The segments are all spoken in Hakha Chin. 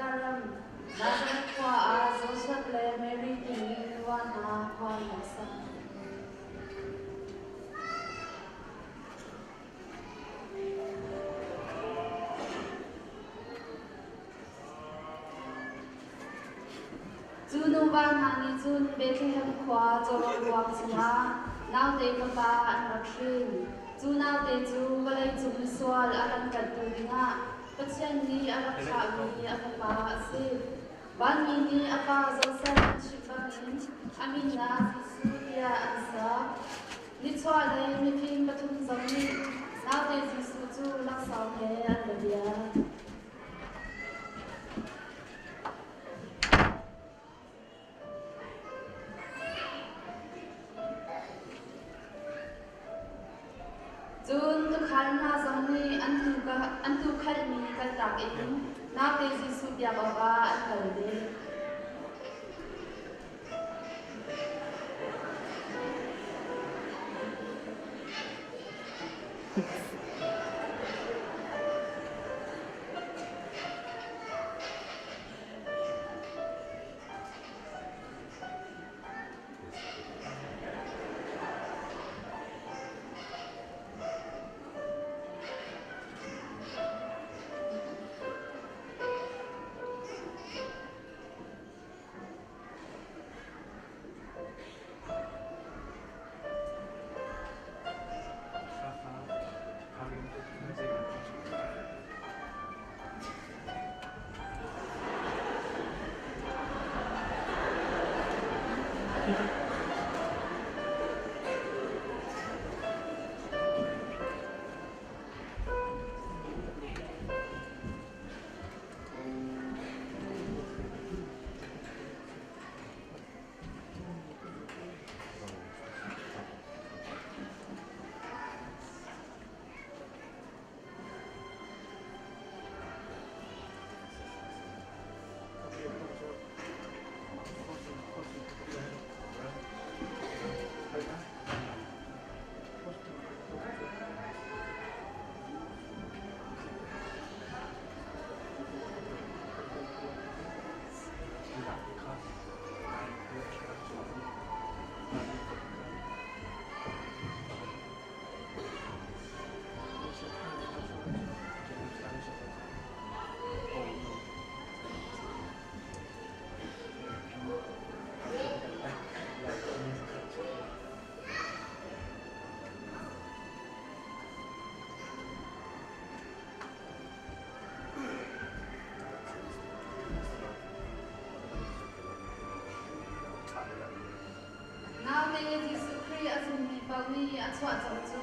Judah ram Nazareth khua ah Josef le Mary timi nuva hna khua an rak sak. Cu nuva hna nih cun Bethlehem khua cawrawl ruang chungah naute fapa an rak hrin. Cu naute cu vawleicung misual a kan tlanhtu dingah Pathian nih a rak thlahmi a fapa a si. Vanmi nih a pa Josef an chimh bangin a min ah Jesuh tiah an sak. Nichuahlei mifim pathum zong nih naute Jesuh cu laksawng he an va biak. Cun tuukhal hna zong nih an tuukhalmi kaltak in naute Jesuh biak awkah an kal ve. Naute Jesuh Khrih a zummi paoh nih a chuah cang cu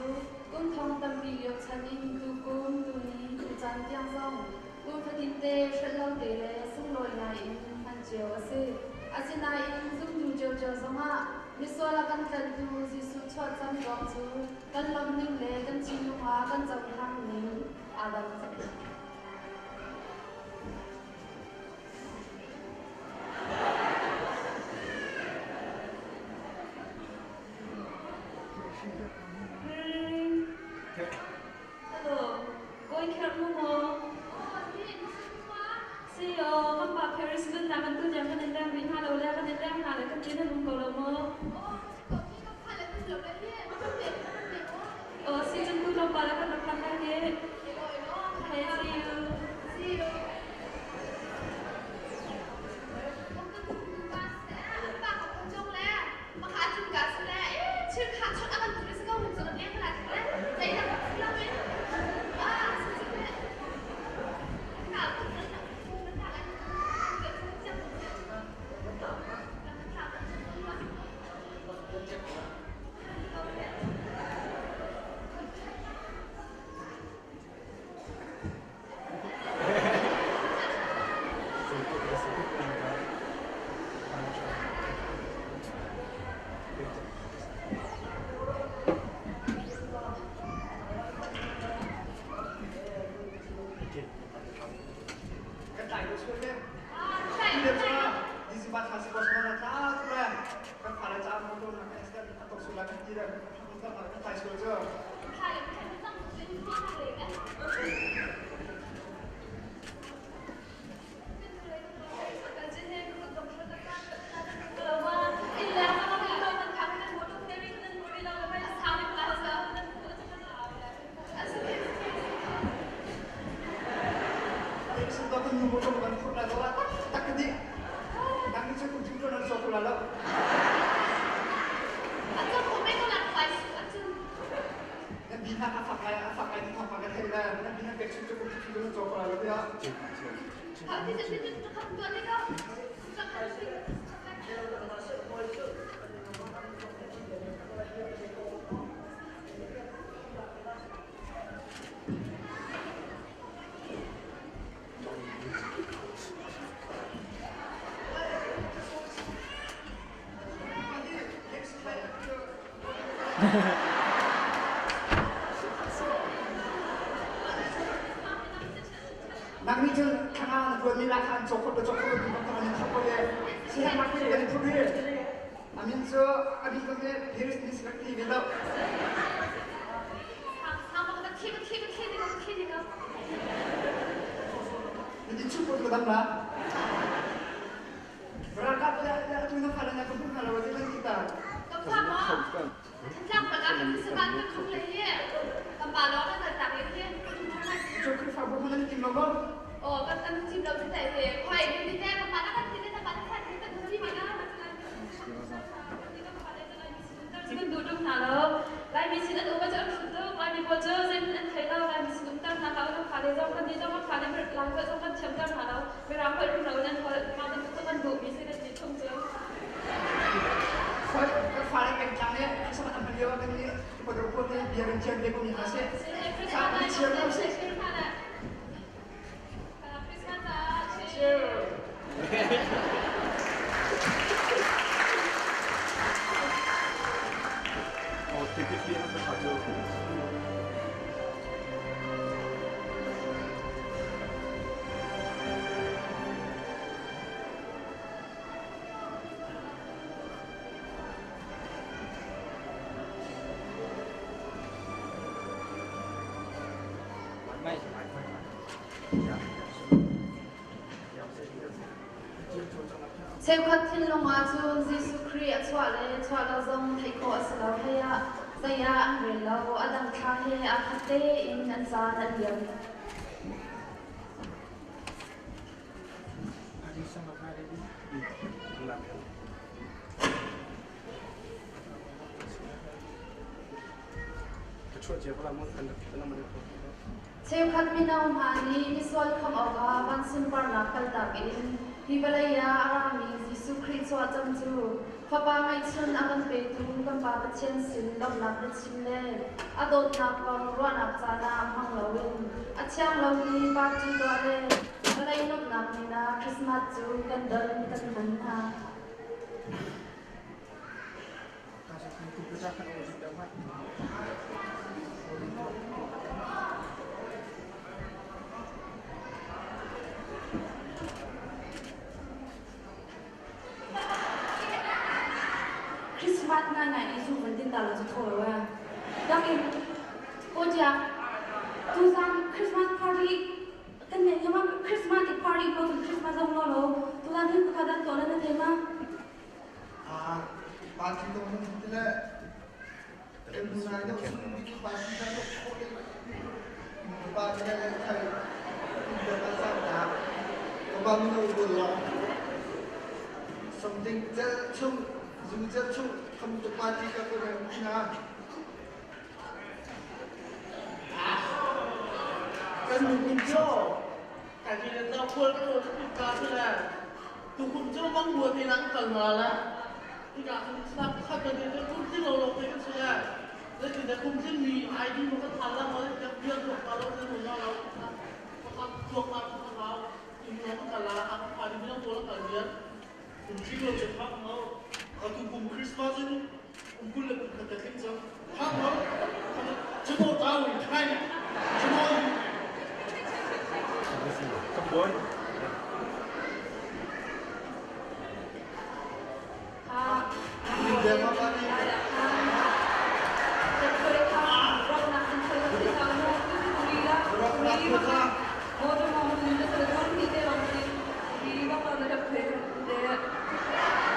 kum thong tampi lio chan in tukum, tuni, tucaan tiang zong kum fatinte hrelh lo te le sunglawi ngai in hman cio a si. Asinain zumtu ciocio zongah misual a kan tlanhtu Jesuh chuah cang ruang cu kan lawmh ning le kan thinlung ah kan cohlang ning aa dang. Hello, kawi kherh mu maw? Si aw, kan pa Paris nun na kan tu tiang kan in leng rih hna lo le kan in leng hna le kan tin an um ko lo maw? Aw, si cun tu tlawmpal ah kan rak phan lai hi. Okay, see you. See you. sin to kan nu mo kan phur la do tak tak ka di. Nang ni chu kum chung nan so kula lo. An cu khum ko lan fai su an cu. Nan bi na ka fak lai a fak lai ti thong pa ka thei la. Nan bi na pek chung chu kum chung nan so kula lo ya. Ha ti ti ti ti khat tu ne ka. Nang nih cun thanga na tuan mi la khan cawk khot cawk khot tu kan in thok ko ye. Si ha mak kan in thuk hi. Amin cu amin ko ne Paris ni rak ti ve lo. Ni chu ko dam la. Ralkap le atu na phala na ka hmu hna lo ti lan kita. Ka fa ma. Tlang pa ka kan saban kan khum le hi. Kan pa lo kan tak le hi. Cu Khrihfabu hmun an tim lo maw? Oh, kan kan tim lo ti tai he. Khoi ni te kan pa na kan ti te pa na kan ti kan ti ma na. Kan duh tuk hna lo. Laimi sin an um cu an hrut tuk. Laimi pawl cu zeihmanh an thei lo. Laimi sin umter hna hlah u. Fale zong kan nih zong kan fale Lai holh zong kan thiamter hna lo. Mirang holh rumro in an holh. Mah bantuk cu kan duhmi si kan ti chung cu. Khoi kan fale pengtlang le Christmas an hman lio ah kan nih upa deuh pawl nih bia kan thiam ve ko mi hna seh. Sa kan chiar ko seh. Cheers. Oh, typically has a Cheukhat thinlung ahcun Jesuh Khrih a chuah le chuah lo zong theih khawh a si lo hlei ah zei ah an rel lo. A dang thla he aa khat tein an caan a liam. Cheukhat mino hna nih misual khamh awkah van sunparnak kaltak in hi vawlei ah a rami Jesuh Khrih chuahcam cu Fapa ngeihchun a kan petu kan Pa Pathian sin lawmhnak biachim le a dawtnak kong ruahnak caan ah hmang loin a thiang lomi party tuah le vawlei nuamhnak men ah Christmas cu kan don kan hman hna. Christmas ngai i zu van din ta lo cu thaw lo eh. Dakin Kojak tuzan Christmas party kan nei ma Christmas party ko Christmas zong lo lo tuzan hin ka dan to na na thei ma Party dong nan ti le kan nai deuh chung party ta deuh khawh le party le le thai india kan sang ta ka ba mi no bul long something chel chung zu chel chung kham tu party ka ko reng na. Kan nu cu kan i le khual kan ro ka cu le tukum cu mang bua te lang kal ma la tikah snap khat kan i kum tling lo lo te kan si le zeitin dah kum tling mi ID mo kan than la mo yak biak tuak ta lo kan lo lo pakhat tuak ta kan hau in lo kan kal la a pha di bilang to la kal bian Kum tling lo cu phak lo. Atu kum Christmas in kum 20 le kum khat ka tling cang. Phak lo. Chimo ta win khai na. Chimo Come boy. India ma pa ni.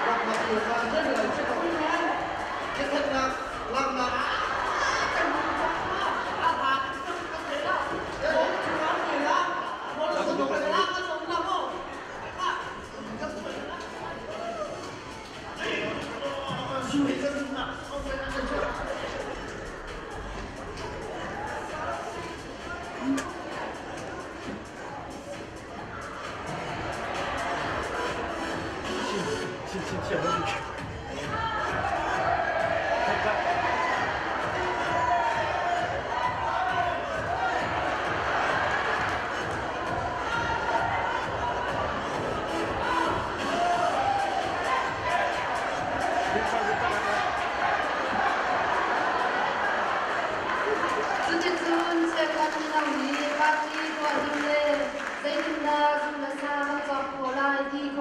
Rak nak lu kha Kethatnak laknak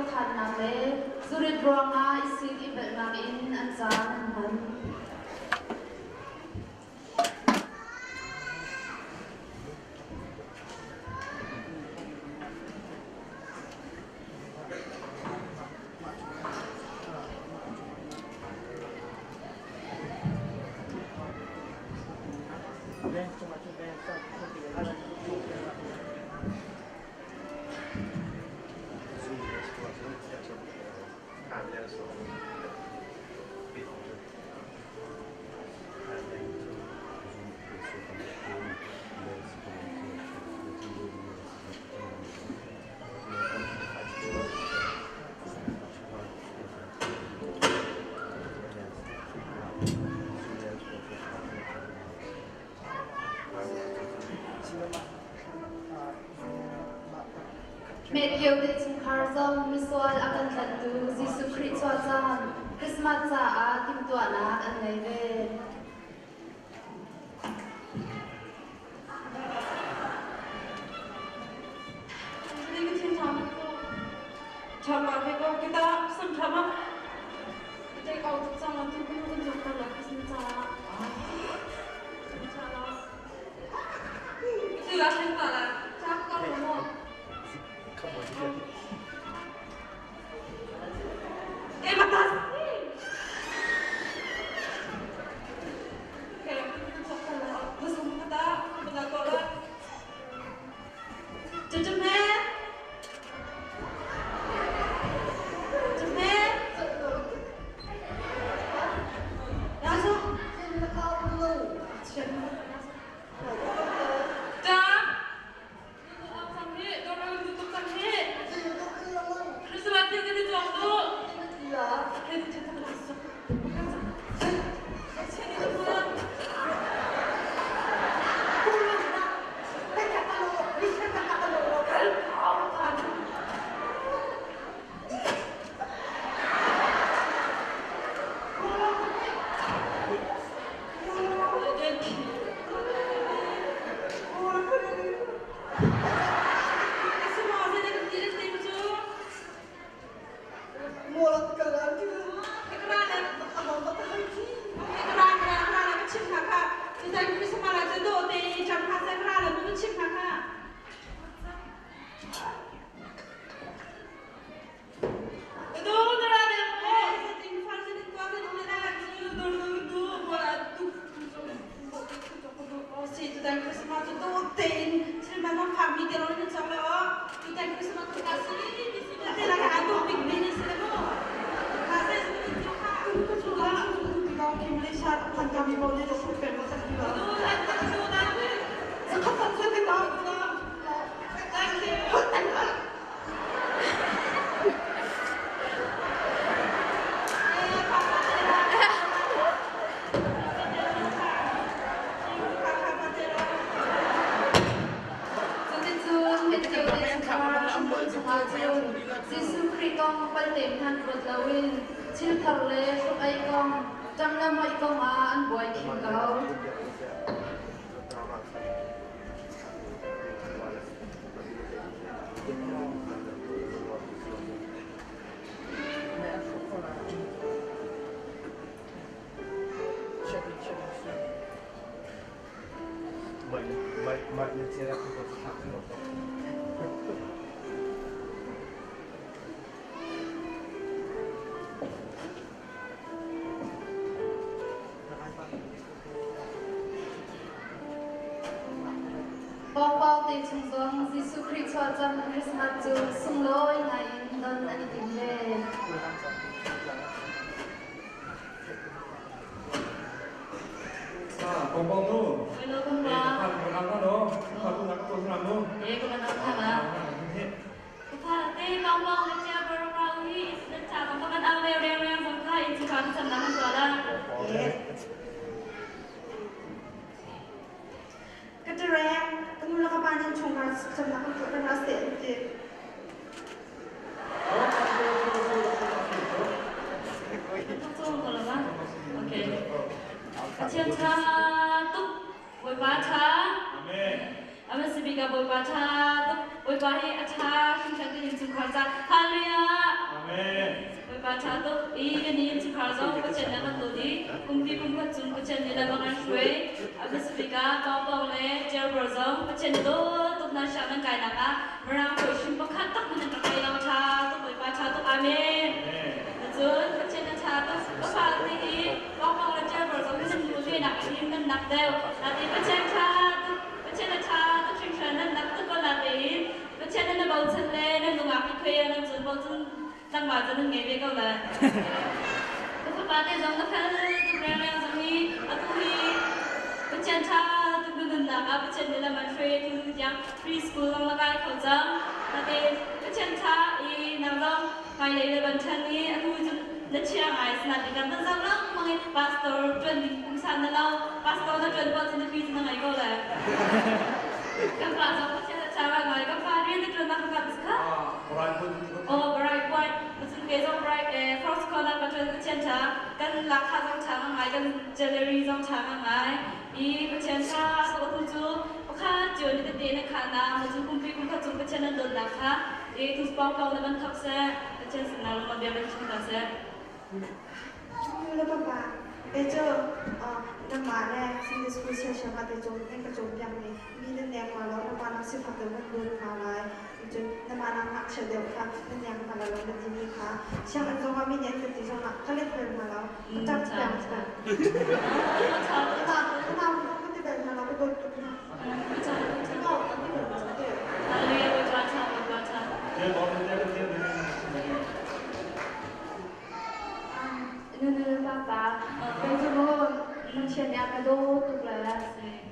thawhthannak le zurit ruangah i sik i velhnak in an caan an hman. Matthew te chungkhar zong misual a kan tlanhtu Jesuh Khrih chuah caan Christmas caah timhtuahnak an ngei ve. Cuticun mitcaw te chungkhar hrimhrim chungah cun Jesuh Khrih kong paltem hmanh ruat loin thil thar le hruk-aih kong, ṭam le moih kong ah an buai khim ko. Pawngpau te chung zong Jesuh Khrih chuahcam Christmas cu sunglawi ngai in don an i tim ve. Pawngpau nu. Ka ṭareng, ka nu le ka pa nih chungkhar camnak kan tuah kan seh an ti. Pathian ṭha tuk, Bawipa ṭha. Amen. Amen. Sibika Bawipa ṭha tuk. Bawipa hi a ṭha hringhran kan innchungkhar ca. Hallelujah! Amen. Bawipa ṭha tuk i kan innchungkhar zong Pathian nih a kan dawt i kumpi kumkhat chung Pathian nih lam a kan hruai. A hmasabik ah Pawngpawng le Cherbar zong Pathian nih dawt tuk hna siang nan kainak ah Mirang hawi hrim pakhat tak hmanh an rak ngei lo. Ṭha tuk Bawipa ṭha tuk. Amen. Cun Pathian a ṭha tuk. Ka fale hi Pawngpawng le Cherbar zong hi nan nu ve nak in nan nak deuh. Natin Pathian ṭha tuk. Pathian a ṭha tuk hringhran nan nak tuk ko natein Pathian nan na bochan le nan nungak i khuai nan cun bochan tlangval cu nan ngei ve ko le. Ka fapa te zong na fel tuk rengreng zong hi atu hi Pathian ṭha tuk na nunnak ah Pathian nih lam an hruai tu tiang preschool zong na kai kho cang. Natein Pathian ṭha i nang zong hmailei le ban ṭhan i atu cun na chia ngai sinain kan van zoh lengmang i pastor ṭuan ding pungsan na lo pastor na ṭuan poah cun nupi cu na ngei ko le kan pa zong Pathian a ṭha ngai kan pa rian na ṭuannak ka kat kha oh bright point cun ke zong bright first corner ka ṭuan Pathian ṭha kan lakha zong ṭha ngai kan jewelry zong ṭha ngai i Pathian ṭha so tu cu pakhat cio ni tete na khah na ma cu kumpi kum khat cung Pathian nan dawtnak kha i tu pawng pawng na van thok seh Pathian sinah lungmang bia van chim hna seh. Nu le papa te cu nangmah le Sunday school siangsiang ah te cu nan ka cawnpiak mi mi nan nek hna lo nangmah nak sifak deuh nan dawt hna lai cun nangmah nak ngakchia deuh kha nan nek hna lo na timi kha sianginn zongah mi nih an ka ti zongah ka let bal hna lo ka ṭap peng cang. Ka nau ka ti bal hna lo ka dawt tuk hna. Nu papa kei cu mu Pathian nih a ka daw tuk le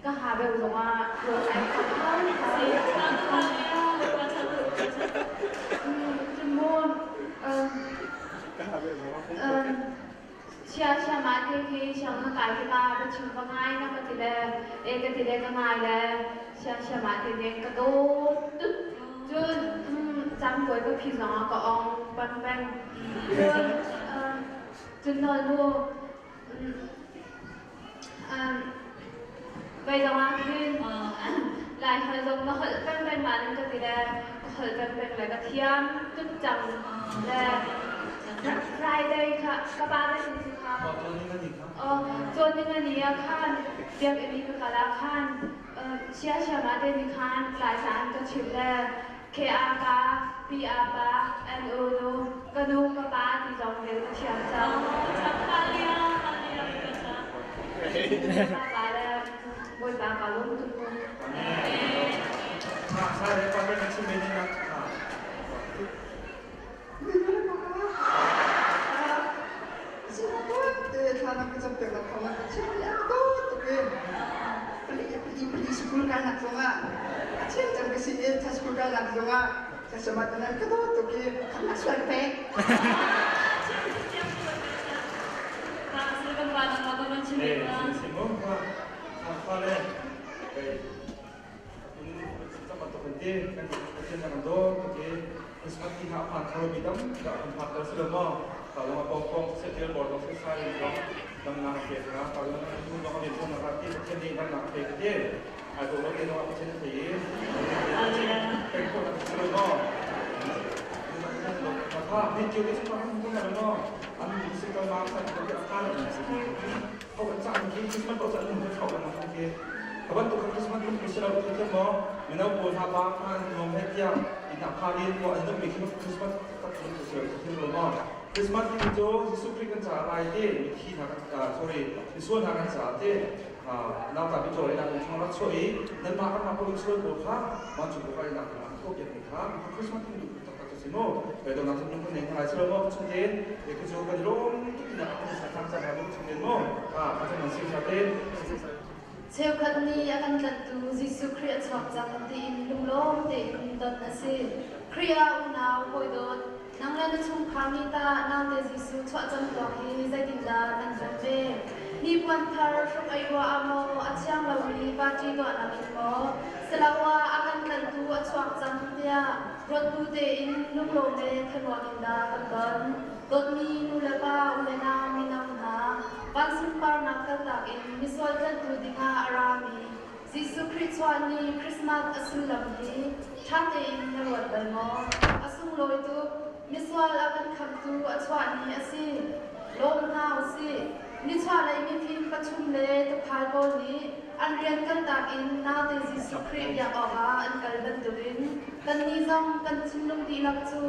ka ha beu zongah rawl ai khat Cun mu Siangsiam ah te khi siang na kai tikah ka chim ka ngai na ka ti le e ka ti le ka ngai le siangsiam ah te nih ka dawt tuk. Cun cangkawi ka phi zongah ka ong peng peng. Cun cun nawl mu Vei zongah khin Lai holh zong na holh peng peng ma nan ka ti le ka holh peng peng le ka thiam tuk cang le Friday kha ka pa te sin si kha cawn ning ani ah khan biakinn i ka kal ah khan sia siama te nih khan tlai caan ka chimh le KA ka PA pa NU nu ka nu ka pa ti zong vel ka thiam cang. Pa le Bawipa ka lawm tuk mu. School kai nak zongah a cheu cang ka sin in school kai nak zongah ka samat nan ka dawt tuk i khamnak sual pek. Christmas ti hna phan tharo mi dam dah kan phak ter silo maw ta long a pong pong se tel bor dong se sai dong dam na pe na ta long nu dong a thong na ti pathian nih dam na pe ka ti ai do lo te dong a pathian thei pe ko na silo maw ma tha ni chiu ni chung ma ko na no an ni se ka ma sa ko ka ka ko kan cha ni Christmas ko cha ni ko ka na ke Kaban tu Christmas tu silo tu mo mino pawl hna pa khan nuam he tiang Christmas ti cu Jesuh Khrih kan caah lai ti mithi hna kan sorry misual hna kan caah ti nau ta bi chaw ina kan chung rak chuah i nanmah kan mah pawl sual pawl kha mah cu pawl ina kan an tuah piak mi kha Christmas ti duh tak tak si mu kai dong nak chung kan nei hna lai silo mo chung tin e ku chu kan rom tuk ina kan sa thang cha mo chung tin mo ha ka chung man si sa tin. Cheukhat nih a kan tlanhtu Jesuh Khrih a chuak cang tiin lunglawm tein don a si. Khrih ah unau hawidawt, nang le na chungkhar nih tah naute Jesuh chuahcamtuak hi zeitindah nan pom ve? Hnipuan thar hruk-ei ruah ah maw a thiang lomi party tuahnak in maw, siloah a kan tlanhtu a chuak cang tiah ruatbu tein lunglawm le thanuam in dah kan don? Dawtmi nu le pa, u le nau, mino hna, van sunparnak kaltak in misual tlanhtu dingah a rami. Jesuh Khrih chuah ni Christmas a sullam hi ṭha tein na ruat bal maw? A sunglawi tuk. Misual a kan khamhtu a chuah ni a si. Lawm hna u sih. Nichuahlei mifim pathum le tuukhal pawl nih an rian kaltak in naute Jesuh Khrih biak awkah an kal bantukin kannih zong kan thinlung dihlak cu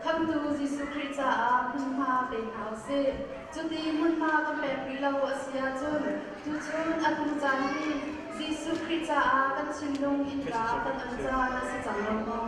Khamhtu Jesuh Khrih caah hmunhma pe hna u sih. Cuti hmunhma kan pek rih lo a si ahcun tuchun a hnu caan hi Jesuh Khrih caah kan thinlung innka kan on caan a si cang lo maw?